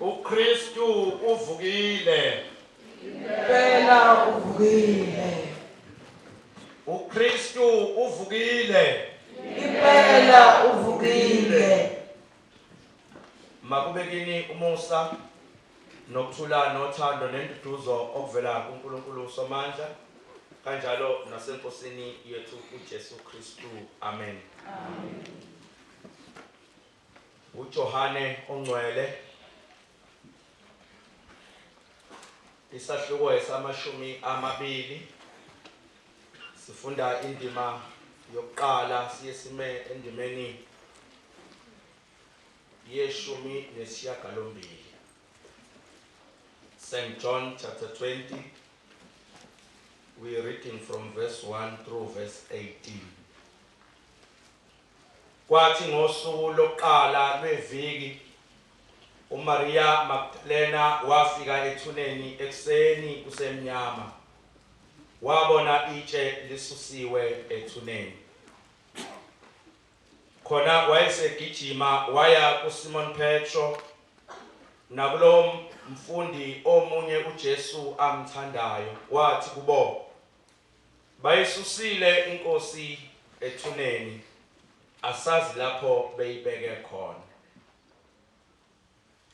UKristu uvukile. Impela uvukile. UKristu uvukile. Impela uvukile. Makube kini umusa nokuthula nothando nenduduzo okuvela kuNkulunkulu uSomandla kanjalo naseNkosini yethu uJesu Kristu. Amen. Amen. UJohane ongcwele isahluko esamashumi amabili sifunda indima yokuqala siye sime endimeni yeshumi nesishiyagalombili. St. John chapter 20 we are reading from verse 1 through verse 18. Kwathi ngosuku lokuqala lweviki uMariya Magdalena wafika ethuneni ekuseni kusemnyama, wabona itshe lisusiwe ethuneni. Khona wayesegijima waya kuSimon Petro nakulo mfundi omunye uJesu amthandayo, wathi kubo, Bayisusile iNkosi ethuneni, asazi lapho beyibeke khona.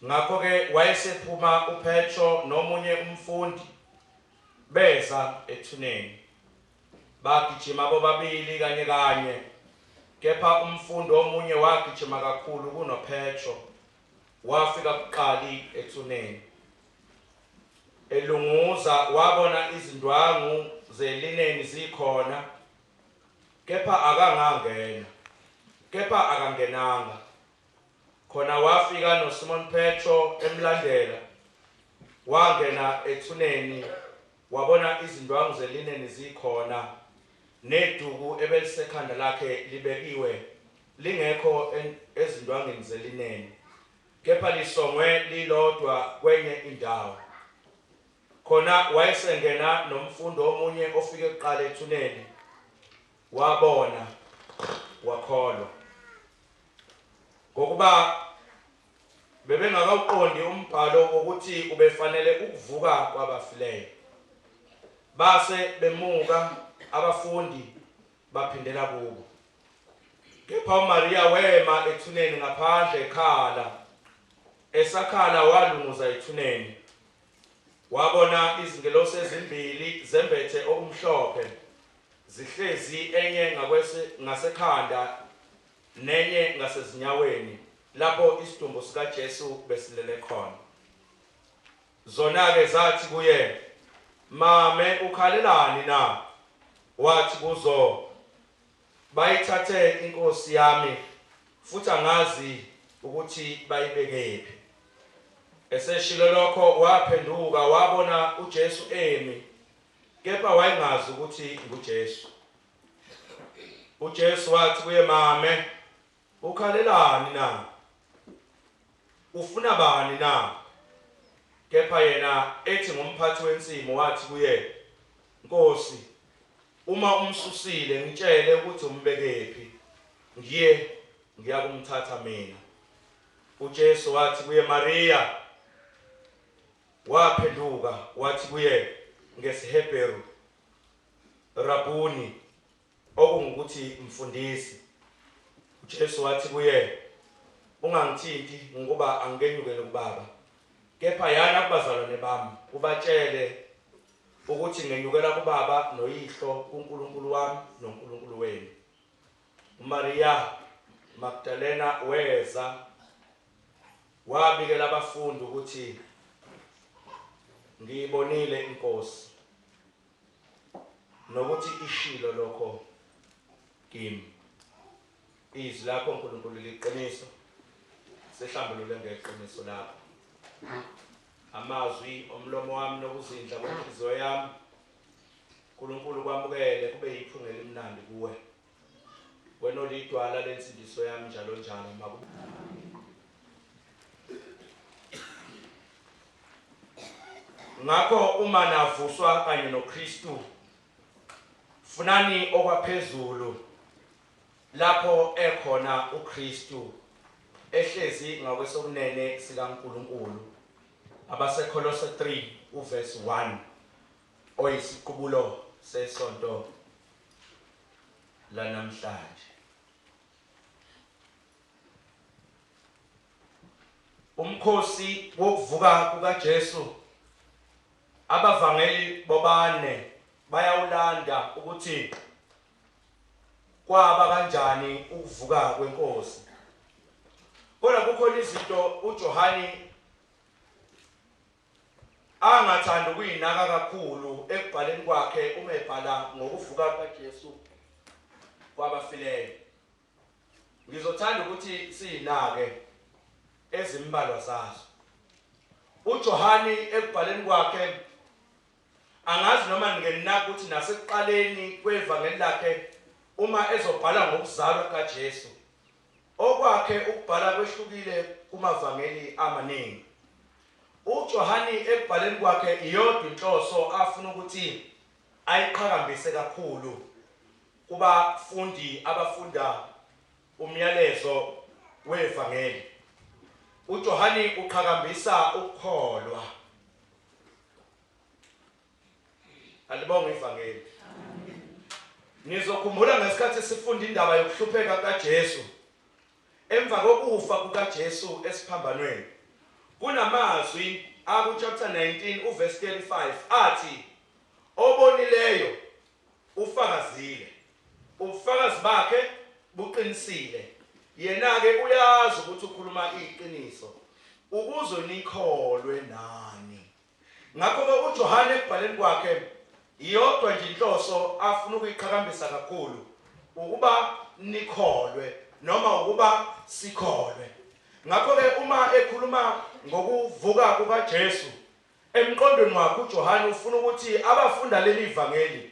Ngakho-ke wayesephuma uPetro nomunye umfundi, beza ethuneni. Bagijima bobabili kanye kanye, kepha umfundi omunye wagijima kakhulu kunoPetro, wafika kuqali ethuneni. Elunguza wabona izindwangu zelineni zikhona, kepha akangangena, kepha akangenanga. Khona wafika noSimon Petro emlandela, wangena ethuneni, wabona izindwangu zelineni zikhona, neduku ebelisekhanda lakhe libekiwe lingekho ezindwangini zelineni. Kepha lisongwe lilodwa kwenye indawo. Khona wayesengena nomfundi omunye ofike kuqala ethuneni, wabona, wakholwa. Ngokuba bebengakawuqondi umbhalo wokuthi ubefanele ukuvuka kwabafileyo. Base bemuka abafundi baphindela kubo. Kepha uMariya wema ethuneni ngaphandle ekhala. Esakhala walunguza ethuneni. Wabona izingelosi ezimbili zembethe okumhlophe, zihlezi enye ngakwese ngasekhanda nenye ngasezinyaweni lapho isidumbu sikaJesu besilele khona. Zona-ke zathi kuye, Mame, ukhalelani na? Wathi kuzo, Bayithathe iNkosi yami, futhi angazi ukuthi bayibekephi. Eseshilo lokho waphenduka wabona uJesu emi, kepha wayengazi ukuthi nguJesu. UJesu wathi kuye, Mame, Ukhalelani na? Ufuna bani na? Kepha yena ethi ngumphathi wensimu wathi kuye, Nkosi, uma umsusile ngitshele ukuthi umbekephi, ngiye ngiyakumthatha mina. UJesu wathi kuye, Mariya. Waphenduka wathi kuye ngesiHebheru, Rabuni, okungukuthi mfundisi. UJesu wathi kuye, Ungangithinti, ngokuba angikenyukeli kuBaba. Kepha yana kubazalwane bami, ubatshele ukuthi ngenyukela kuBaba noYihlo, kuNkulunkulu wami noNkulunkulu wenu. UMariya Magdalena weza wabikela abafundi ukuthi ngiyibonile iNkosi. Nokuthi ishilo lokho kimi. Izwi lakho Nkulunkulu liqiniso. Sihlambulule ngeqiniso lakho. Amazwi omlomo wami nokuzindla kwenhliziyo yami Nkulunkulu kwamukele kube yiphunga elimnandi kuwe. Wena olidwala lensindiso yami njalo njalo makube Ngakho uma navuswa kanye noKristu, funani okwaphezulu, lapho ekhona uKristu ehlezi ngakwesokunene sikaNkulunkulu. AbaseKolose 3 uverse 1 oyisiqubulo sesonto lanamhlanje. Umkhosi wokuvuka kukaJesu abavangeli bobane bayawulanda ukuthi kwaba kanjani ukuvuka kwenkosi. Kodwa kukhona izinto uJohani angathanda ukuyinaka kakhulu ekubhaleni kwakhe uma ebhala ngokuvuka kukaJesu kwabafileyo. Ngizothanda ukuthi siyinake ezimbalwa zazo. UJohani ekubhaleni kwakhe angazi noma ningenaka ukuthi nasekuqaleni kwevangeli lakhe uma ezobhala ngokuzalwa kukaJesu okwakhe ukubhala kwehlukile kumavangeli amaningi. UJohani ekubhaleni kwakhe iyodwa inhloso afuna ukuthi ayiqhakambise kakhulu kubafundi abafunda umyalezo wevangeli. UJohani uqhakambisa ukukholwa. Alibonge ivangeli. Nizokhumbula ngesikhathi sifunda indaba yokuhlupheka kaJesu emva kokufa kukaJesu esiphambanweni. Kunamazwi aku chapter 19 uverse 35 athi obonileyo ufakazile. Ubufakazi bakhe buqinisile. Yena-ke uyazi ukuthi ukhuluma iqiniso ukuze nikholwe nani. Ngakho-ke uJohane ekubhaleni kwakhe iyodwa nje inhloso afuna ukuyiqhakambisa kakhulu ukuba nikholwe noma ukuba sikholwe. Ngakho-ke uma ekhuluma ngokuvuka kukaJesu emqondweni wakhe uJohane ufuna ukuthi abafunda leli vangeli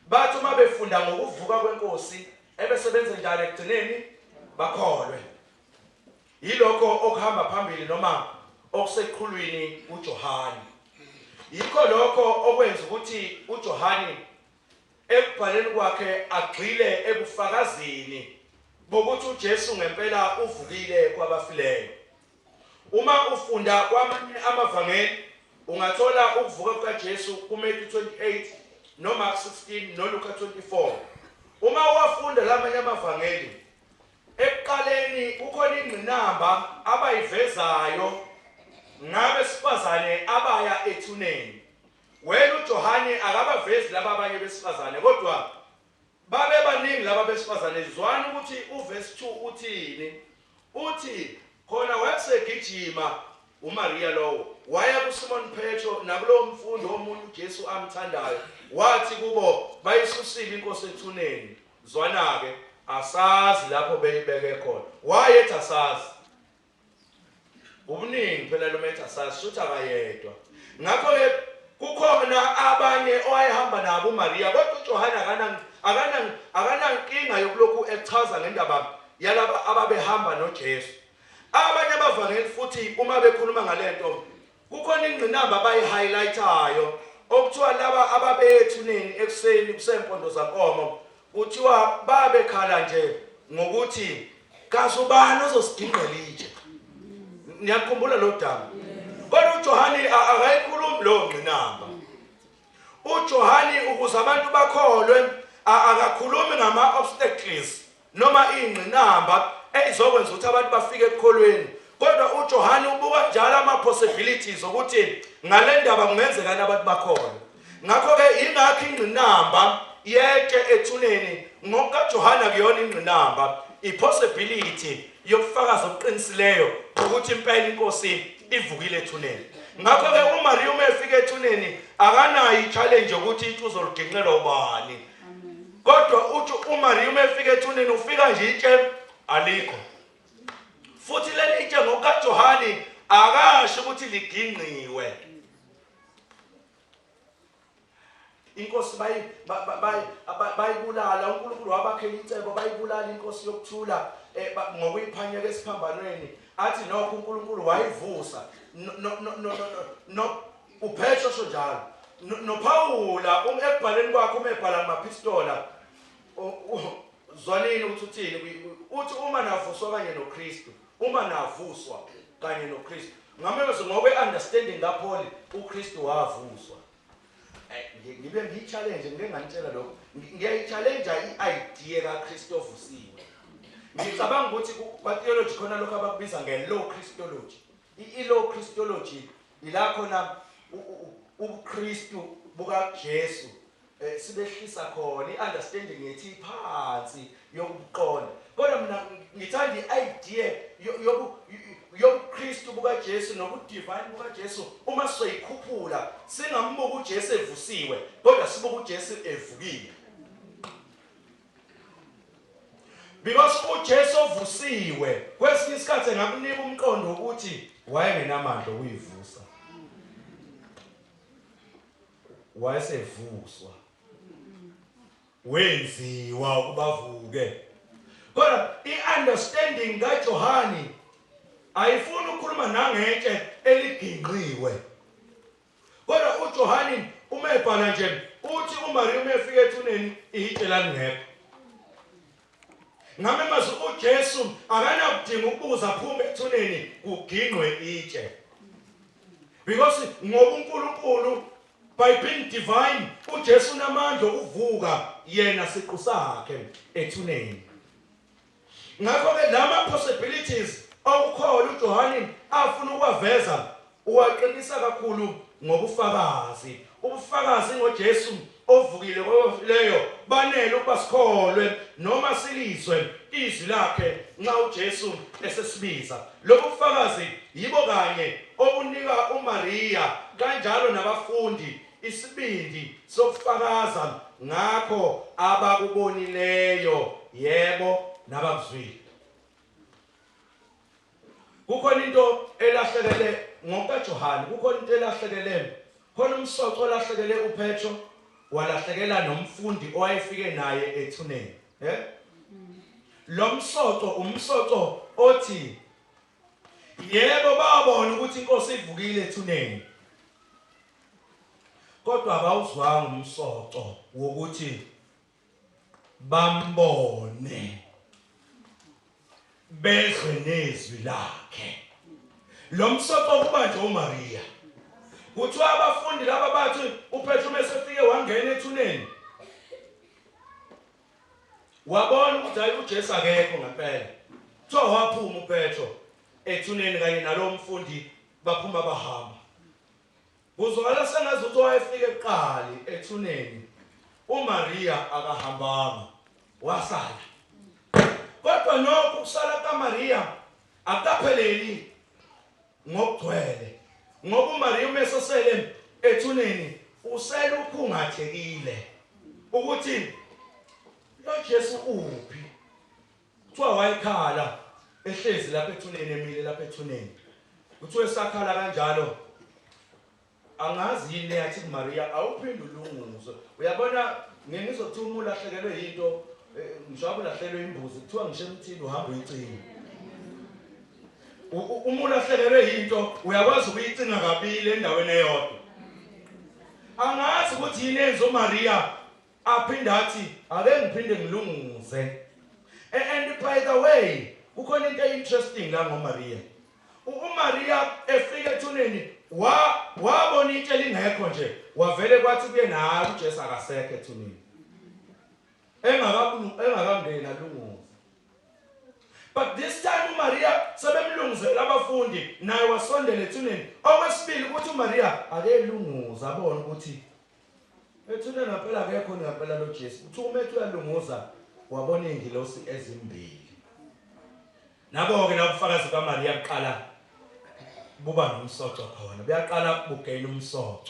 bathi uma befunda ngokuvuka kwenkosi ebesebenze njalo ekugcineni bakholwe. Yilokho okuhamba phambili noma okuseqhulwini kuJohane. Yikho lokho okwenza ukuthi uJohane ekubhaleni kwakhe agxile ebufakazini bokuthi uJesu ngempela uvukile kwabafileyo. Uma ufunda kwamanye amavangeli ungathola ukuvuka kukaJesu kuMatthew 28 noMark 16 noLuka 24. Uma uwafunda lamanye amavangeli Ekuqaleni kukhona ingqinamba abayivezayo ngabesifazane abaya ethuneni. Wena uJohane akabavezi laba abanye besifazane kodwa babebaningi laba besifazane. Zwana ukuthi uverse 2 uthini. Uthi khona wayesegijima uMaria lowo waya kuSimon Petro nakulowo mfundi omunye uJesu amthandayo wathi kubo bayisusile inkosi ethuneni. Zwana-ke, asazi lapho beyibeke khona. Why ethi asazi? Ubuningi phela lo methi asazi, shuthi akayedwa. Ngakho-ke kukhona abanye owayehamba nabo uMariya, kodwa uJohane akana akana akanankinga yokulokhu echaza ngendaba yalaba ababehamba noJesu. Abanye abavangeli futhi uma bekhuluma ngalento Kukhona ingqinamba abayi-highlight-ayo okuthiwa laba ababeyethuneni ekuseni kusempondo zankomo kuthiwa babekhala nje ngokuthi kazi ubani ozosiginqela itshe. Niyakhumbula lo daba? Kodwa uJohane akayikhulumi leyo ngqinamba. UJohane ukuze abantu bakholwe akakhulumi ngama-obstacles noma ingqinamba eyizokwenza ukuthi abantu bafike ekukholweni kodwa uJohane ubuka njalo ama-possibilities okuthi ngale ndaba kungenzekani abantu bakholwe. Ngakho-ke ingakho ingqinamba yetshe ethuneni ngokukaJohane akuyona ingqinamba, i-possibility yobufakazi obuqinisileyo ukuthi impela inkosi ivukile ethuneni. Ngakho-ke uMariya uma efika ethuneni akanayo i-challenge yokuthi itshe uzoliginqelwa ubani. Kodwa uthi uMariya uma efika ethuneni ufika nje itshe alikho. Futhi leli itshe ngokukaJohane akasho ukuthi ligingqiwe. Inkosi bayibulala uNkulunkulu wabakhela icebo bayibulala inkosi yokuthula eh, ngokuyiphanyeka esiphambanweni athi nokho uNkulunkulu wayivusa no no no no uPetro osho njalo noPawula um ekubhaleni kwakhe uma ebhala ngamapistola zwanini ukuthi uthini uthi uma navuswa kanye noKristu uma navuswa. kanye noKristu. Ngamazwi ngokwe-understanding kaPaul, uKristu wavuswa. Ngibe ngiyi-challenge, ngike nganitshela lokho. Ngiyayi-challenge i-idea kaKristu ovusiwe. Ngicabanga ukuthi kwa-theology khona lokho abakubiza nge-low Christology. I-low Christology ila khona ubuKristu bukaJesu sibehlisa khona i-understanding yethu iphansi yokuqonda. Kodwa mina ngithanda i-idea yobuKristu bukaJesu nobudivine bukaJesu. Uma sizoyikhuphula singambuka uJesu evusiwe, kodwa sibuka uJesu evukile. Because uJesu ovusiwe kwesinye isikhathi engakunika umqondo ukuthi wayengenamandla okuyivusa, wayesevuswa, wenziwa ukuba avuke. Kodwa i-understanding kaJohani ayifuni ukukhuluma nangetshe eligingqiwe. Kodwa uJohani uma ebhala nje uthi uMaria uma efika ethuneni itshe lalingekho. Ngame mazwi uJesu akanakudinga ukubuza aphume ethuneni kugingqwe itshe. Because ngoba uNkulunkulu by being divine uJesu unamandla okuvuka yena siqu sakhe ethuneni. Ngakho-ke lama possibilities okukholwa uJohane afuna ukuwaveza uwaqinisa kakhulu ngobufakazi. Ubufakazi ngoJesu ovukile kwabafileyo banele ukuba sikholwe noma silizwe izwi lakhe nxa uJesu esesibiza. Lobu bufakazi yibo kanye obunika uMariya kanjalo nabafundi isibindi sokufakaza ngakho abakubonileyo, yebo, nabakuzwile. Kukhona into elahlekele ngokukaJohane, kukhona into elahlekele, khona umsoco olahlekele uPetro, walahlekela nomfundi owayefike naye ethuneni. Eh? Lo msoco umsoco othi yebo babona ukuthi inkosi ivukile ethuneni. Kodwa abawuzwanga umsoco wokuthi bambone bezwe nezwi lakhe. Lo msoco kuba nje uMaria. Kuthiwa abafundi laba bathi uPetru mesefike wangena ethuneni wabona ukuthi hayi uJesu akekho ngempela. Kuthiwa waphuma uPetro ethuneni kanye nalowo mfundi baphuma bahamba. Kuzwakala sengazuthi owayefike kuqali ethuneni uMaria akahambanga wasala. Kodwa nokho ukusala kaMaria akukapheleli ngokugcwele ngoba uMaria uma esesele ethuneni usele ukhungathekile ukuthi lo Jesu uphi. Kuthiwa wayekhala ehlezi lapha ethuneni emile lapha ethuneni. Kuthiwa esakhala kanjalo angazi yini leyathi kuMaria awuphinde ulunguze. Uyabona ngeke ngizothi uma ulahlekelwe yinto ngisho ulahlekelwe imbuzi kuthiwa ngisho emthini uhamba uyicinga. Uma ulahlekelwe yinto uyakwazi ukuyicinga kabili endaweni eyodwa. Angazi ukuthi yini enza uMaria Aphinde athi ake ngiphinde ngilunguze. And by the way, kukhona into interesting la ngoMaria. UMaria efika ethuneni wa wabona itshe lingekho nje, wavele kwathi kuye naye uJesu akasekho ethuneni. Engakabulu engakangeni alunguze. But this time uMaria sebemlungizela abafundi naye wasondela ethuneni. Okwesibili ukuthi uMaria akelunguza abone ukuthi Ethuna ngampela akekho ngampela lo Jesu. Kuthiwa uma ethi uyalunguza wabona izingilosi ezimbili. Nabo-ke la ubufakazi bukaMariya buqala buba nomsoco khona. Buyaqala bugena umsoco.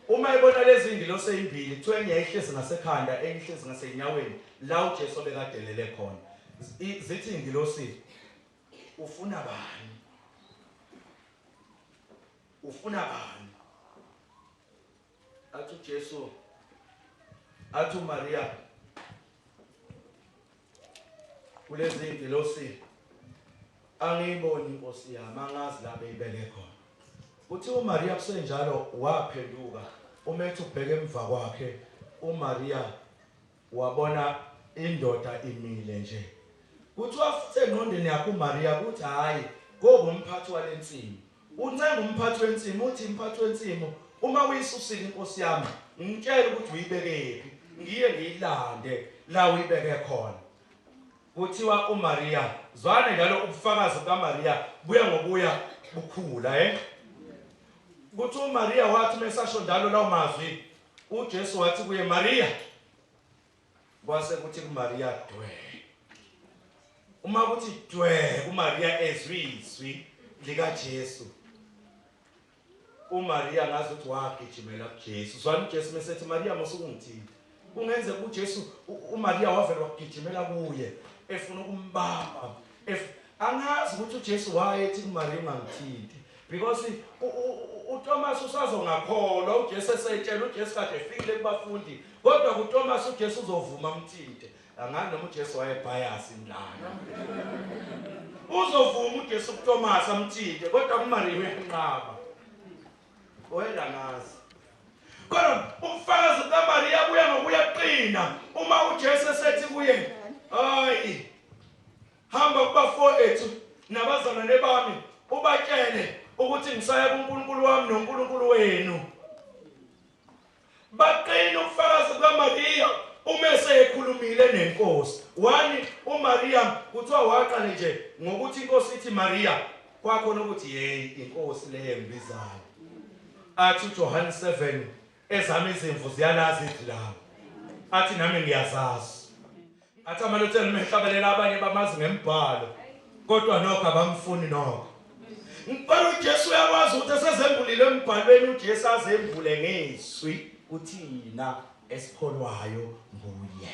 Uma ebona lezi zingilosi ezimbili kuthiwa enye yayihlezi ngasekhanda enye ihlezi ngasenyaweni la uJesu obekadelele khona. Zithi ingilosi ufuna bani? Ufuna bani? Athi uJesu, athi uMaria kulezi ingilosi, angiyiboni inkosi yami, angazi la beyibeke khona. Uthi uMaria kusenjalo waphenduka, uma ethi ubheke emva kwakhe uMaria wabona indoda imile nje. Kuthiwa futhi engqondweni yakhe uMaria kuthi hayi Ngoba umphathi walensimu uncenga umphathi wensimu uthi umphathi wensimu uma uyisusile inkosi yami ngitshela ukuthi uyibekephi ngiye ngiyilande la uyibeke khona. Kuthiwa uMaria zwane njalo ubufakazi bukaMaria buya ngobuya bukhula eh Kuthi uMaria wathi mesasho njalo lawo mazwi uJesu wathi kuye Maria kwase kuthi kuMaria dwe uma kuthi dwe kuMaria ezwi izwi likaJesu uMaria ngazi ukuthi wagijimela kuJesu zwana uJesu mesethi Maria musukungithinta kungenzeka uJesu uMaria wavela wagijimela kuye efuna ukumbamba angazi ukuthi uJesu wayethi kuMaria ungangithinti because uThomas usazongakholwa uJesu esetshela uJesu kade efikile kubafundi kodwa kuThomas uJesu uzovuma amthinte angazi noma uJesu wayebias indlala uzovuma uJesu kuThomas amthinte kodwa kuMaria uyanqaba wena ngazi kodwa ubufakazi bukaMaria buya ngokuya qina uma uJesu esethi kuye hayi Hamba kubafowethu nabazalwane bami ubatshele ukuthi ngisaya kuNkulunkulu wami noNkulunkulu wenu. Baqina ubufakazi bukaMariya uma esekhulumile nenkosi. Wani uMariya kuthiwa waqale nje ngokuthi inkosi ithi Mariya kwakhona ukuthi hey inkosi le engibizayo. Athi uJohn 7 ezami izimvu ziyalazi izwi lami. Athi nami ngiyazazi. Athi amaLuthela uma ehlabelela abanye bamazi ngembhalo kodwa nokho abamfuni nokho. Ngicela uJesu uyakwazi ukuthi esezembulile embhalweni uJesu azembule ngezwi kuthina esikholwayo nguye.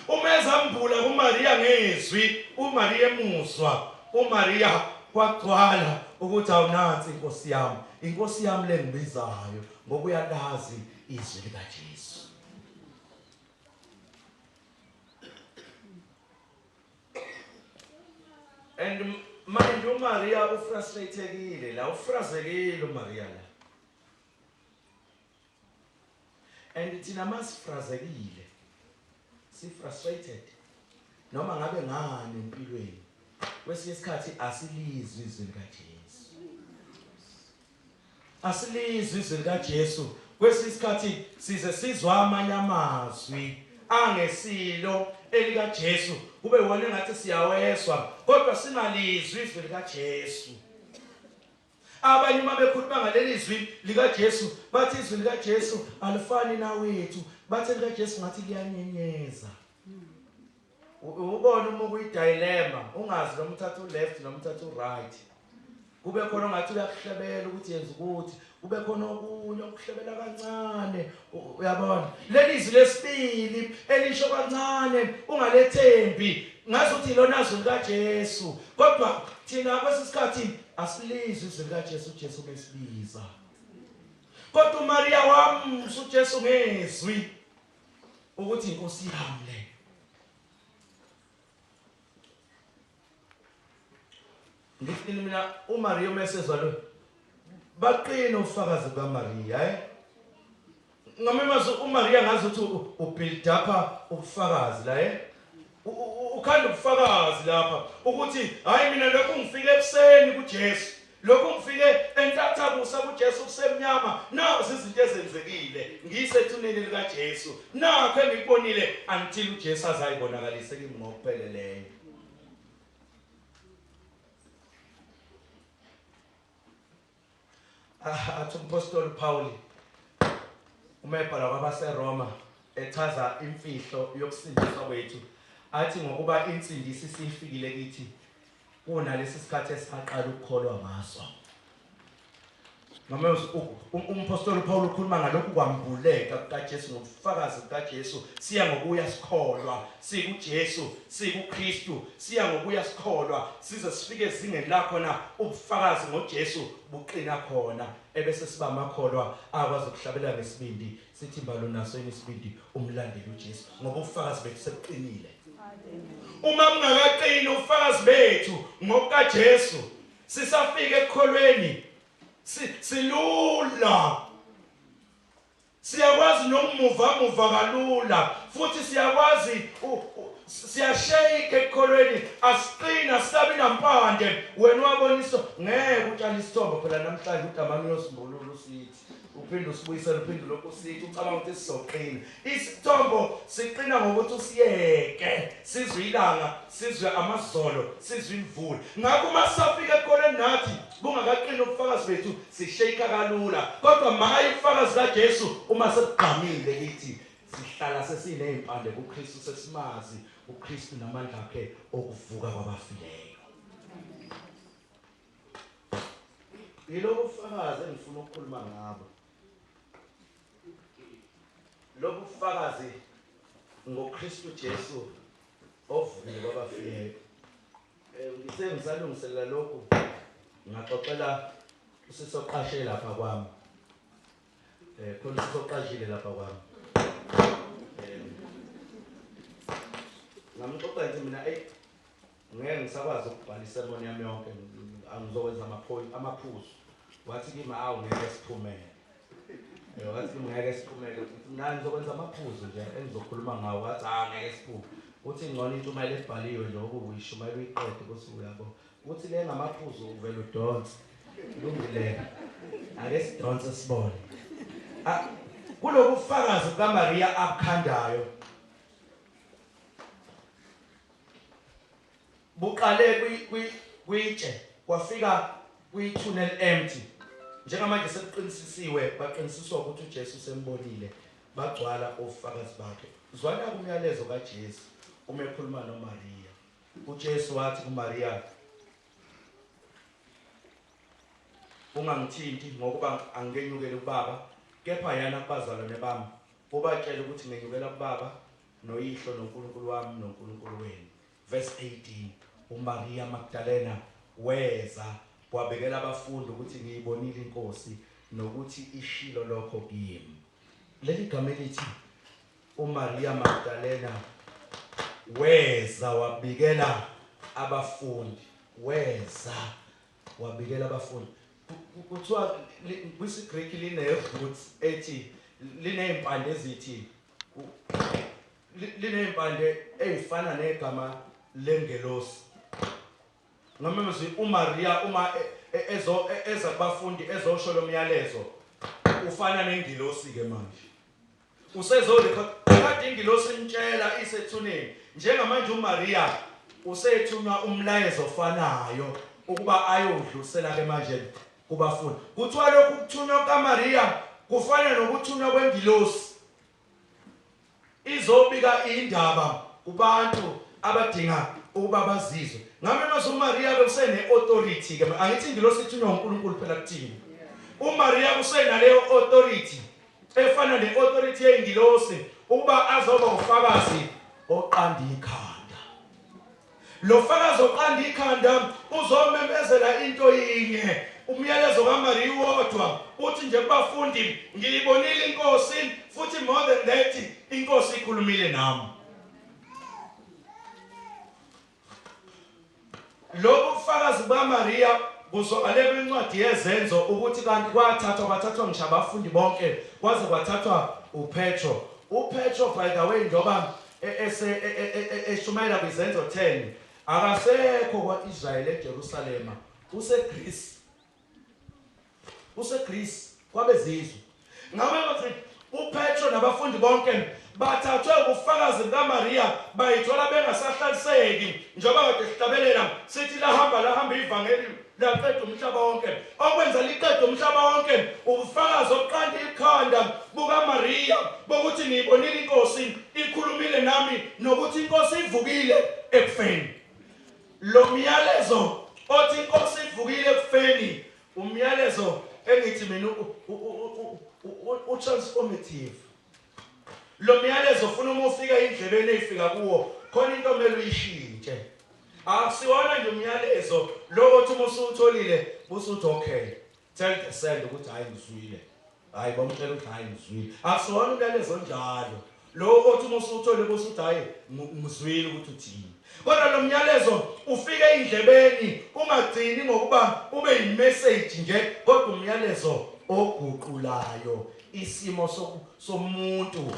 Uma ezambula kuMaria ngezwi, uMaria emuzwa, uMaria kwagcwala ukuthi awunansi inkosi yami, inkosi yami lengibizayo ngoba uyalazi izwi likaJesu. And mind uMaria ufrustratekile la ufrazekile uMaria la. And thina masifrazekile si frustrated noma ngabe ngani empilweni kwesinye isikhathi asilizwi izwi likaJesu. Asilizwi izwi likaJesu. Kwesinye isikhathi size sizwa amanye amazwi angesilo elikaJesu kube wona engathi siyawezwa kodwa singalizwi izwi likaJesu. Abanye uma bekhuluma ngaleli zwi likaJesu bathi izwi likaJesu alifani nawethu, bathi elikaJesu ngathi liyanyenyeza. Ubona uma ukuyi-dilemma ungazi noma uthatha u-left noma uthatha u-right kube khona ongathi uyakuhlebela ukuthi yenza ukuthi kube khona okunye okuhlebela kancane uyabona leli zwi lesibili elisho kancane ungalethembi ngazi ukuthi ilona zwi likaJesu kodwa thina kwesisikhathi asilizwi izwi likaJesu uJesu besibiza kodwa uMaria wamsa uJesu ngezwi ukuthi inkosi yami le ngithi mina uMaria umesezwa lo baqina ubufakazi bukaMaria eh ngamemazi uMaria ngazi ukuthi ubuild up ubufakazi la eh ukhanda ubufakazi lapha ukuthi hayi mina lokhu ngifike ekuseni kuJesu Lokhu ngifike entathakusa kuJesu kusemnyama nazi izinto ezenzekile ngisethuneni likaJesu nakho engikubonile until uJesu azayibonakalise kimi ngokupheleleyo ah, athi umpostoli Paul uma ebhala kwabaseRoma echaza imfihlo yokusindiswa kwethu athi ngokuba insindiso isifikile kithi kunalesi sikhathi esaqala ukukholwa ngaso noma umpostoli uPaul ukhuluma ngalokhu kwambuleka kukaJesu nobufakazi bukaJesu siya ngokuya sikholwa sikuJesu sikuKristu siya ngokuya sikholwa size sifike ezingeni lakhona ubufakazi ngoJesu buqina khona ebese siba amakholwa akwazi ukuhlabela ngesibindi sithi mbalo naso isibindi umlandeli uJesu ngoba ubufakazi bethu sebuqinile Uma bungakaqini ubufakazi bethu ngokukaJesu, sisafika ekukholweni silula. Siyakwazi nokumuva muva kalula futhi siyakwazi Siyashake ekukholweni, asiqina, sisabi nampande. Wena waboniswa ngeke utshale isithombo phela namhlanje udamane uyosimbulula usithi uphinde usibuyisele uphinde lokhu usithi ucabanga ukuthi sizoqina. Isithombo siqina ngokuthi usiyeke sizwe ilanga, sizwe amazolo, sizwe imvula. Ngakho uma sisafika ekukholweni nathi bungakaqini ubufakazi bethu sishake kalula. Kodwa maye ubufakazi kaJesu uma sebugqamile kithi Sihlala sesinezimpande kuKristu sesimazi uKristu namandla akhe okuvuka kwabafileyo. Yilobu bufakazi engifuna ukukhuluma ngabo. Lobu bufakazi ngoKristu Jesu ovukile kwabafileyo. Eh, ngithe ngisalungiselela lokhu ngaxoxela usisi oqashe lapha kwami. Eh khona usoqashile lapha kwami. Eh ngamxoxa ngithi mina ey ngeke ngisakwazi ukubhala isermon yami yonke angizokwenza amaphoyint amaphuzu. Wathi kimi awu ngeke siphumele. Eh wathi kimi ngeke siphumele. Ngithi mina ngizokwenza amaphuzu nje engizokhuluma ngawo. Wathi ah ngeke siphume. Uthi ngcono intshumayelo ebhaliwe nje ngoba uyishumayela uyiqede bese uyabo. Uthi le ngamaphuzu uvela udonse. Lungile. Ake sidonse sibone. Ah, kulobufakazi bukaMaria abukhandayo buqale kwitshe kwafika kwi-tunnel empty njengamanje sekuqinisisiwe baqinisiswa ukuthi uJesu sembonile bagcwala ofakazi bakhe zwana kumyalezo kaJesu uma ekhuluma noMaria UJesu wathi kuMariya, Ungangithinti, ngokuba angikenyukeli kuBaba, kepha yana kubazalwane bami, ubatshele ukuthi ngenyukela kuBaba noYihlo noNkulunkulu wami noNkulunkulu wenu. Verse 18, uMariya Magdalena weza wabikela abafundi ukuthi ngiyibonile iNkosi nokuthi ishilo lokho kimi. Leli gama elithi uMariya Magdalena weza wabikela abafundi, weza wabikela abafundi. Kuthiwa kwisiGreki line-roots ethi linezimpande ezithi linezimpande ezifana negama lengelosi. Ngamazwi uMaria uma e, e, ezo e, eza kubafundi ezosho lo myalezo ufana nengilosi ke manje. Usezorekhod kade ingilosi imtshela isethuneni. Njengamanje uMaria usethunywa umlayezo ofanayo ukuba ayowudlulisela ke manje kubafundi. Kuthiwa lokhu kuthunywa kukaMaria kufana nokuthunywa kwengilosi. Izobika indaba kubantu abadinga ukuba bazizwe. Ngabe mase uMaria ke usene-authority ke angithi ingilosi ithunywa uNkulunkulu phela kuthina. UMaria usenaleyo authority efana ne-authority yeyingilosi ukuba azoba ufakazi oqanda ikhanda. Lo fakazi oqanda ikhanda uzomemezela into yinye, umyalezo kaMaria wodwa uthi nje kubafundi ngiyibonile inkosi futhi more than that inkosi ikhulumile nami. Lobu bufakazi bukaMariya buzwakale kwincwadi yeZenzo ukuthi kanti kwathathwa kwathathwa ngisho abafundi bonke kwaze kwathathwa uPetro. UPetro by the way njengoba e, ese e, e, eshumayela kwiZenzo 10 akasekho kwa-Israyeli eJerusalema useGreece. UseGreece kwabezizwe. Ngabe bathi uPetro nabafundi bonke bathathwe ubufakazi bukaMariya bayithola bengasahlaliseki njengoba kade sihlabelela sithi lahamba lahamba ivangeli laqeda umhlaba wonke okwenza liqeda umhlaba wonke ubufakazi obuqanda ikhanda bukaMariya bokuthi ngiyibonile inkosi ikhulumile nami nokuthi inkosi ivukile ekufeni Lo myalezo othi inkosi ivukile ekufeni umyalezo engithi mina u-transformative. Lo myalezo ufuna uma ufika endlebeni eyifika kuwo khona into omele uyishintshe. Akusiwona nje umyalezo lo othi uma usuwutholile usuthi okay tell the send ukuthi hayi ngizwile. Hayi bamtshela ukuthi hayi ngizwile. Akusiwona umyalezo onjalo. Lo othi uma usuthole bese uthi hayi ngizwile ukuthi uthini. Kodwa lo myalezo ufike endlebeni ungagcini ngokuba ube yimessage nje kodwa umyalezo oguqulayo isimo somuntu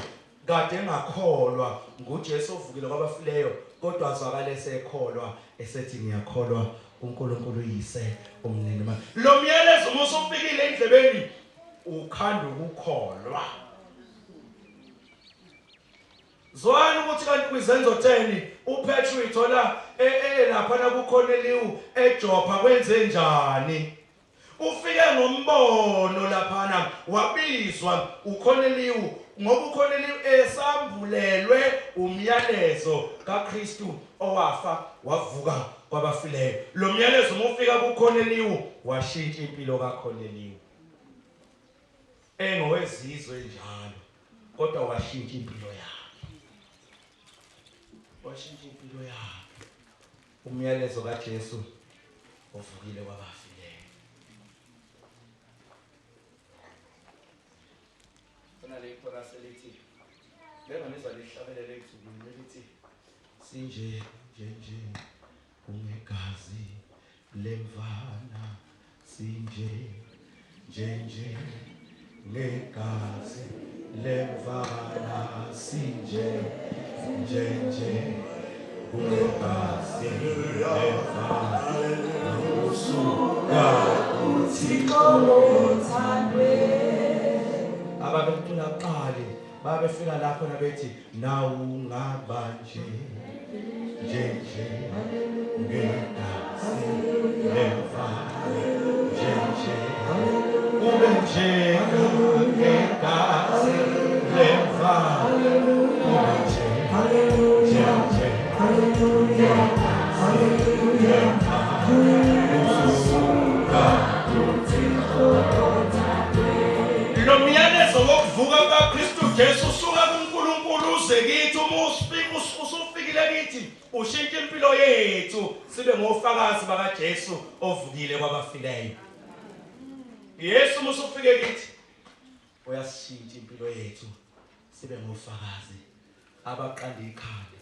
Kade engakholwa nguJesu ovukile kwabafileyo kodwa azwakale esekholwa esethi ngiyakholwa uNkulunkulu uyise umnini ma. Lo myalezo uma usufikile endlebeni ukhanda ukukholwa. Zwana ukuthi kanti kwizenzo 10 uPetru ithola elapha e, nakuKorneliyu eJopha kwenze njani? Ufike ngombono laphana wabizwa uKorneliyu ngoba uKorneliyu esambulelwe umyalezo kaKristu owafa wavuka kwabafileyo. Lo myalezo uma ufika kuKorneliyu washintsha impilo kaKorneliyu. Engowezizwe njalo kodwa washintsha impilo yakhe. Washintsha impilo yakhe. Umyalezo kaJesu ovukile kwabafileyo. Khona le chorus elithi benganizwa lihlabelele ezulwini elithi sinje nje nje kungegazi lemvana sinje nje nje ngegazi lemvana sinje nje nje kungegazi lemvana usuka kuThixo othandwe ababecula kuqali babefika lapho nabethi nawu ngaba nje nje nje ngegazi lemvana nje nje ube nje ngegazi lemvana ube nje nje nje ngegazi lemvana usuka lo myalezo wokuvuka kukaKristu Jesu usuka kuNkulunkulu uze kithi uma usufikile kithi ushintsha impilo yethu sibe ngofakazi bakaJesu ovukile kwabafileyo. Yesu uma usufike kithi uyasishintsha impilo yethu sibe ngofakazi abaqanda ikhanda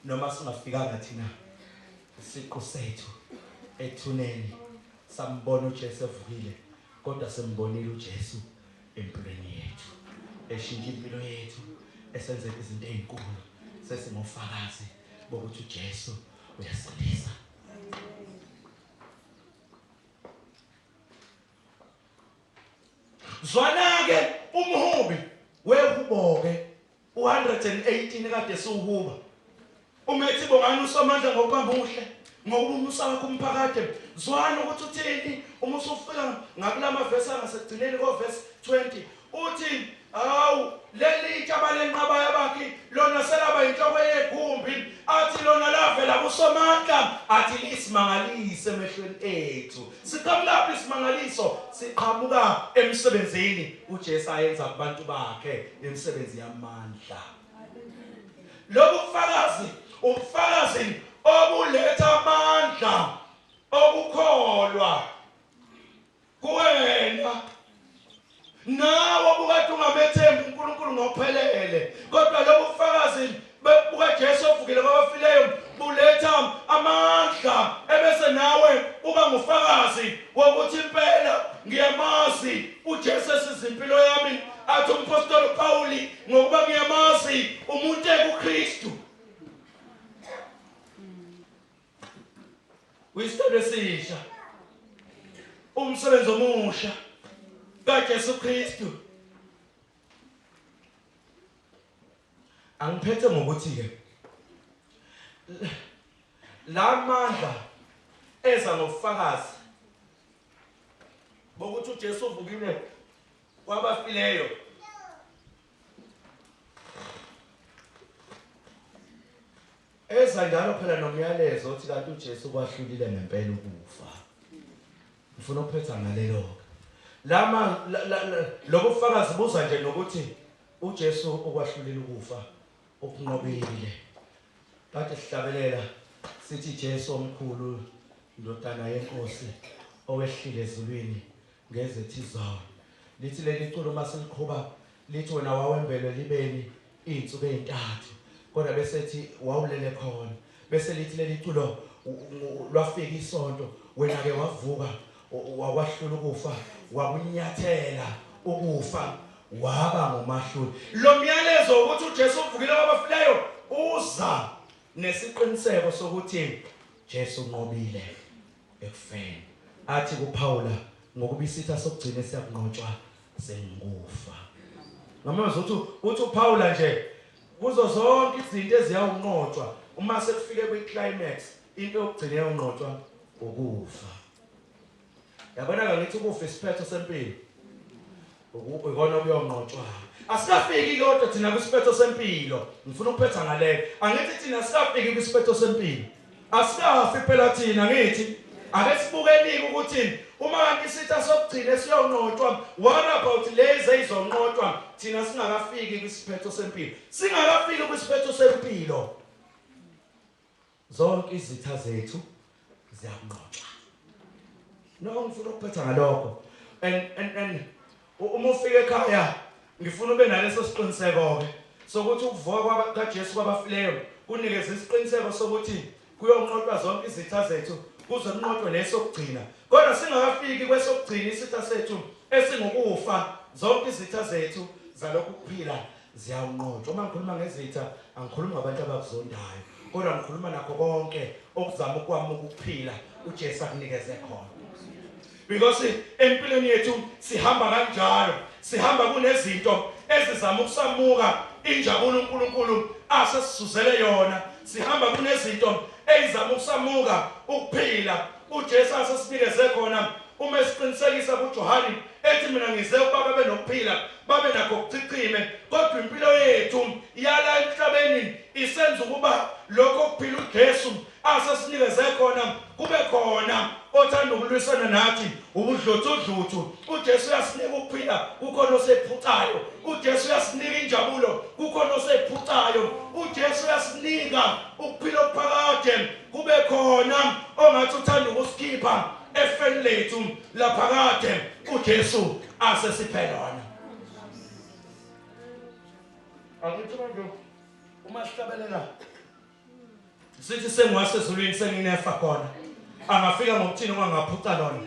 noma singafikanga thina isiqu sethu ethuneni sambona uJesu evukile kodwa sembonile uJesu empilweni yethu eshintsha impilo yethu esenzela izinto ezinkulu sesingofakazi bokuthi uJesu uyasindisa. Zwana-ke umhubi wehubo-ke u-118 kade siwuhuba umethi bongani uSomandla ngokuba muhle ngokuba umusa wakho umphakade. Zwana ukuthi uthini uma usufika ngakulamavesi angasekugcineni kovesi 20 uthi hawu leli tshaba lenqaba yabakhi lona selaba inhloko yegumbi athi lona lavela kuSomandla athi lisimangalise emehlweni ethu. Siqhamukaphi isimangaliso? Siqhamuka emsebenzini uJesu ayenza kubantu bakhe, imisebenzi yamandla. Lobu bufakazi ubufakazi obuletha amandla okukholwa kuwena nawe obukade ungamethembi uNkulunkulu ngokuphelele kodwa lobu bufakazi bukaJesu ovukile kwabafileyo buletha amandla ebese nawe uba ngufakazi wokuthi impela ngiyamazi uJesu esiza impilo yami athi umpostoli uPawuli ngokuba ngiyamazi umuntu ekuKristu Uyisithelo esisha. Umsebenzi omusha kaJesu Kristu. Angiphethe ngokuthi ke la mandla eza ngobufakazi bokuthi uJesu uvukile kwabafileyo Eza njalo phela nomyalezo othi kanti uJesu kwahlulile ngempela ukufa. Ngifuna ukuphetha ngalelo. Lama lobufakazi buza nje nokuthi uJesu ukwahlulile ukufa ukunqobile. Kade sihlabelela sithi Jesu omkhulu ndodana yenkosi owehlile ezulwini ngezethi izolo. Lithi leli culo uma siliqhuba lithi wena wawembelwe libeni izinsuku ezintathu kodwa bese ethi wawulele khona bese lithi leli culo lwafika isonto wena ke wavuka wakwahlula ukufa wakunyathela ukufa. Waba ngumahluli. Lo myalezo ukuthi uJesu uvukile kwabafileyo uza nesiqiniseko sokuthi Jesu unqobile ekufeni. Athi kuPaula ngokuba isitha sokugcina siyakunqotshwa sengukufa. Ngamazwi uthi uthi uPaula nje kuzo zonke izinto eziyawunqotshwa uma sekufike kwi-climax into yokugcina eyawunqotshwa ukufa. Yabona ke ngithi ukufa isiphetho sempilo. Ikona okuyonqotshwa. Asikafiki kodwa thina kwisiphetho sempilo. Ngifuna ukuphetha ngaleyo. Angithi thina asikafiki kwisiphetho sempilo. Asikafi phela thina ngithi ake sibukeni ukuthi uma kanti isitha sokugcina esiyonqotshwa what about lezi ezizonqotshwa thina singakafiki kwisiphetho sempilo. Singakafiki kwisiphetho sempilo. Zonke izitha zethu ziyakunqotshwa. No ngifuna ukuphetha ngalokho. And and and uma ufika ekhaya ngifuna ube naleso siqiniseko ke sokuthi ukuvuka kaJesu kwabafileyo kunikeza isiqiniseko sokuthi kuyonqotshwa zonke izitha zethu kuze kunqotshwe nesokugcina. Kodwa singakafiki kwesokugcina isitha sethu esingukufa zonke izitha zethu zalokhu kuphila ziyawunqotshwa. Uma ngikhuluma ngezitha angikhulumi ngabantu abakuzondayo, kodwa ngikhuluma nakho konke okuzama ukwamuka ukuphila uJesu akunikeze khona. Because empilweni yethu sihamba kanjalo, sihamba kunezinto ezizama ukusamuka injabulo uNkulunkulu asesizuzele yona. Sihamba kunezinto ezizama ukusamuka ukuphila uJesu asesinikeze khona uma esiqinisekisa kuJohane ethi mina ngize ukuba babe nokuphila babe nakho kuchichime kodwa impilo yethu yala emhlabeni isenza ukuba lokho kuphila uJesu asesinikeze khona kube khona othanda ukulwisana nathi ubudluthudluthu uJesu uyasinika ukuphila kukhona osephucayo uJesu uyasinika injabulo kukhona osephucayo uJesu uyasinika ukuphila okuphakade kube khona ongathi uthanda ukusikhipha efeni lethu laphakade uJesu asesiphe lona. Angithi manje uma sihlabelela sithi sengiwasezulwini senginefa khona angafika ngokuthini uma ngaphuca lona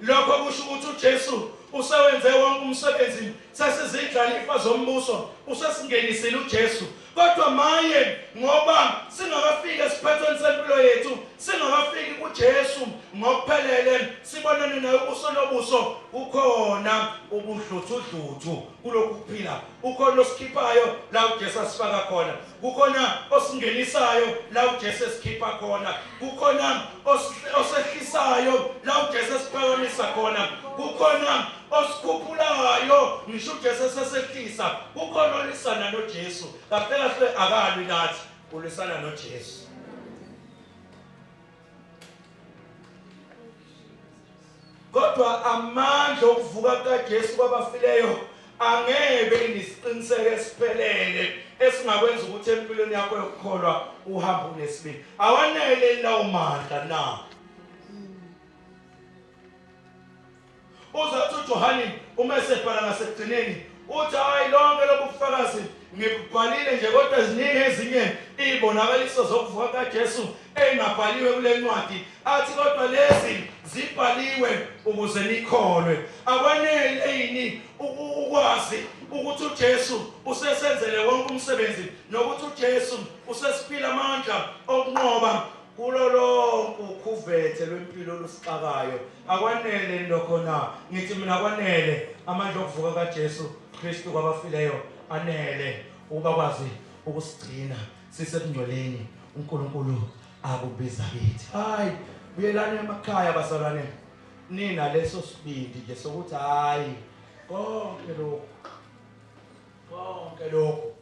lokho kusho ukuthi uJesu usewenze wonke umsebenzi sesizidlalifa zombuso usesingenisile uJesu Kodwa maye ngoba singakafiki esiphethweni sempilo yethu, singakafiki kuJesu ngokuphelele, sibonane naye ubuso nobuso, kukhona ubudluthudluthu kulokhu kuphila. Ukhona osikhiphayo la uJesu asifaka khona, kukhona osingenisayo la uJesu esikhipha khona, kukhona osehlisayo la uJesu esiphakamisa khona, kukhona osikhuphulayo ngisho uJesu esesehlisa kukhona olwisana noJesu kahle kahle akalwi nathi ulwisana noJesu kodwa amandla okuvuka kaJesu kwabafileyo angeke nisiqiniseke esiphelele esingakwenza ukuthi empilweni yakho yokukholwa uhambe unesibindi awanele lawo mandla na Uzathi uJohane uma esebhala ngasekugcineni uthi hayi lonke lobu bufakazi ngibubhalile nje kodwa ziningi ezinye izibonakaliso zokuvuka kaJesu engabhaliwe kule ncwadi athi kodwa lezi zibhaliwe ukuze nikholwe akwanele yini ukwazi ukuthi uJesu usesenzele wonke umsebenzi nokuthi uJesu usesiphila amandla okunqoba Kulo lonke ukhuvethe lwempilo olusixakayo, akwanele lokho na? Ngithi mina kwanele amandla okuvuka kaJesu Kristu kwabafileyo, anele ukuba kwazi ukusigcina sisebungcweleni uNkulunkulu akubiza kithi. Hayi, buyelani emakhaya bazalwane, nina leso sibindi nje sokuthi hayi konke lokhu konke lokhu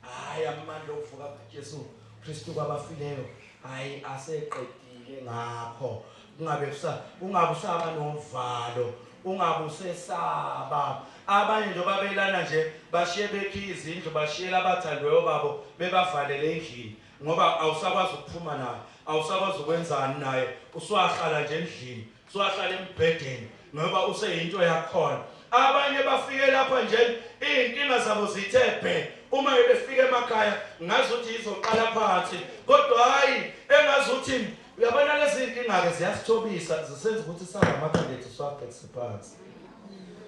Hayi amandla okuvuka kaJesu Kristu kwabafileyo hayi aseqedile ngakho kungabe kusa ungabe usaba novalo ungabe usesaba abanye nje babelana nje bashiye bekhiye izindlu bashiyela abathandiweyo babo bebavalele endlini ngoba awusakwazi ukuphuma naye awusakwazi ukwenzani naye usuwahlala nje endlini Siwahlala embhedeni ngoba useyinto yakhona. Abanye bafike lapha nje izinkinga zabo zithe bhe. Uma befika emakhaya ngazuthi izoqala phansi. Kodwa hayi engazuthi uyabona lezi zinkinga ke ziyasithobisa zisenza ukuthi sabe amakhanda ethu siwabhekise phansi.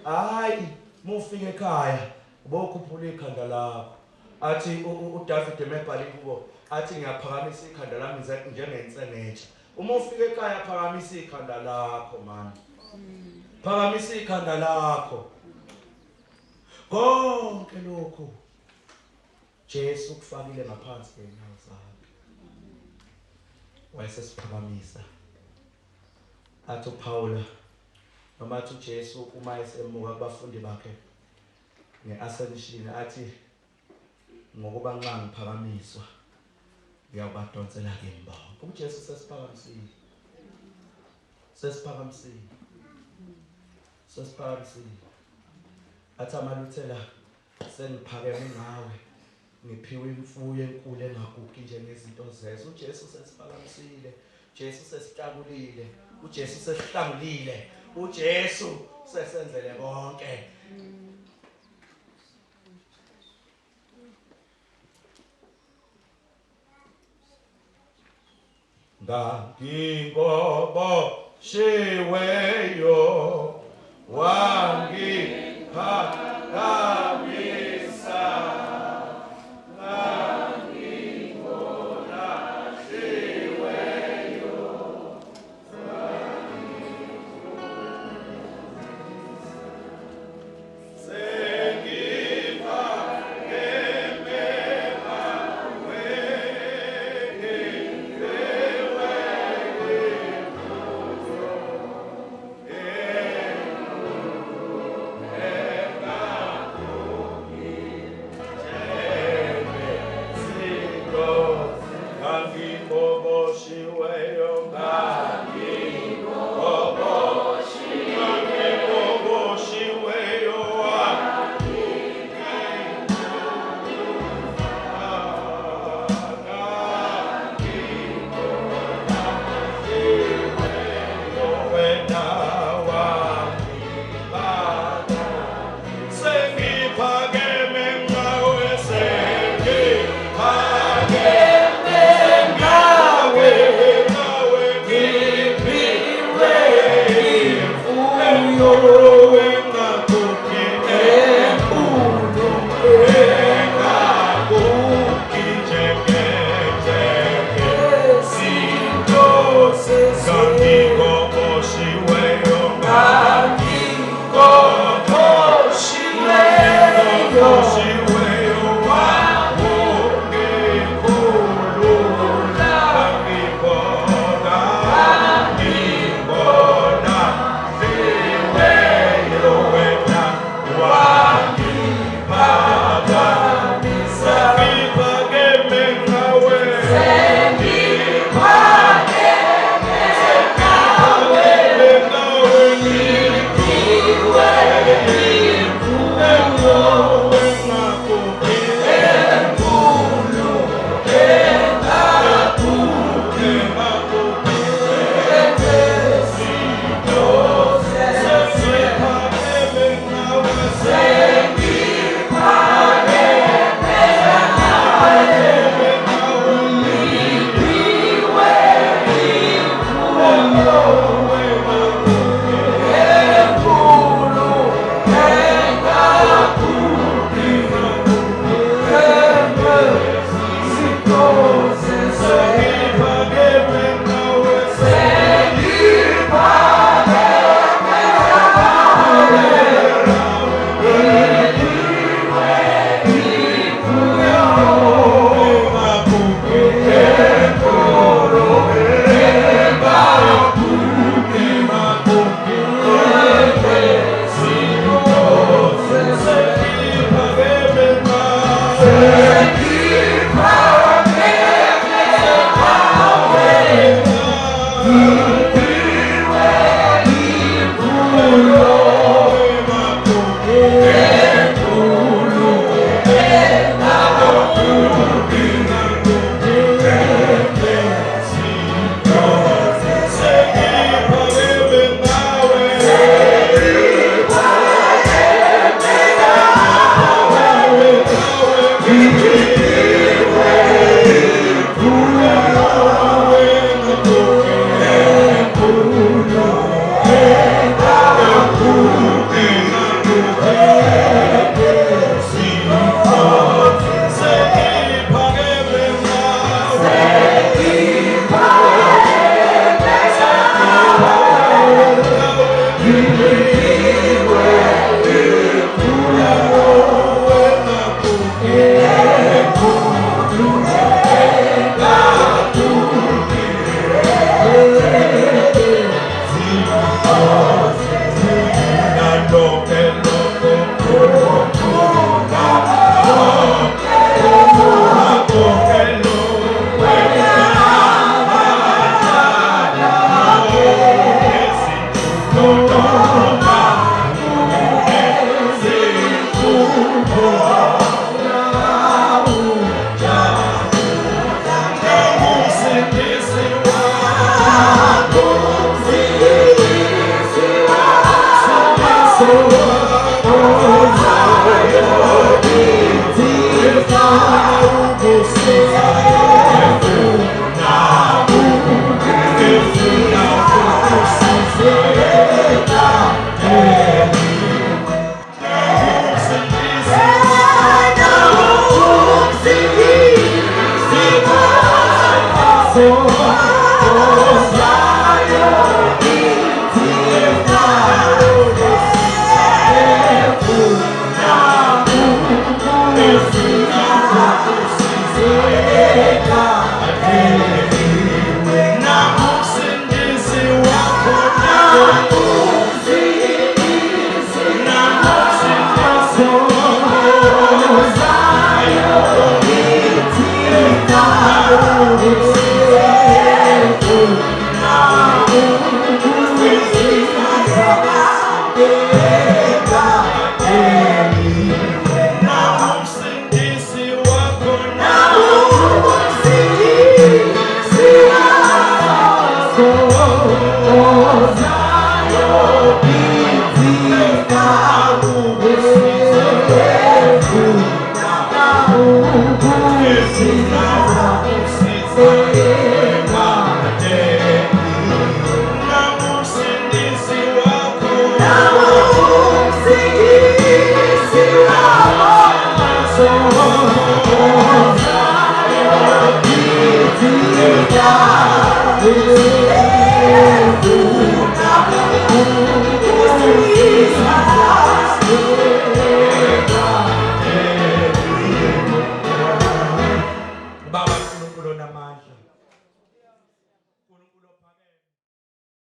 Hayi Mufika ekhaya ubokhuphula ikhanda lakho. Athi uDavid emebhala ikubo athi ngiyaphakamisa ikhanda lami njengensengetsha. Uma ufika ekhaya phakamisa ikhanda lakho man. Phakamisa ikhanda lakho. Konke lokhu Jesu kufakile ngaphansi kwenyawo zakhe. Wayesesiphakamisa. Athi uPaula noma athi uJesu uma esemuka kubafundi bakhe ngeascension athi ngokuba nxa ngiphakamiswa ngiyakubadonsela kimi bonke. UJesu sesiphakamisile. Sesiphakamisile. Sesiphakamisile. Athi amaluthela sengiphakeme ngawe ngiphiwe imfuyo enkulu engagugi njengezinto zezwe. uJesu sesiphakamisile. Jesu sesitakulile. uJesu sesihlangulile. uJesu sesenzele konke. Ngangingobo shiweyo wangiphakamisa ngangingolahliweyo Yeah.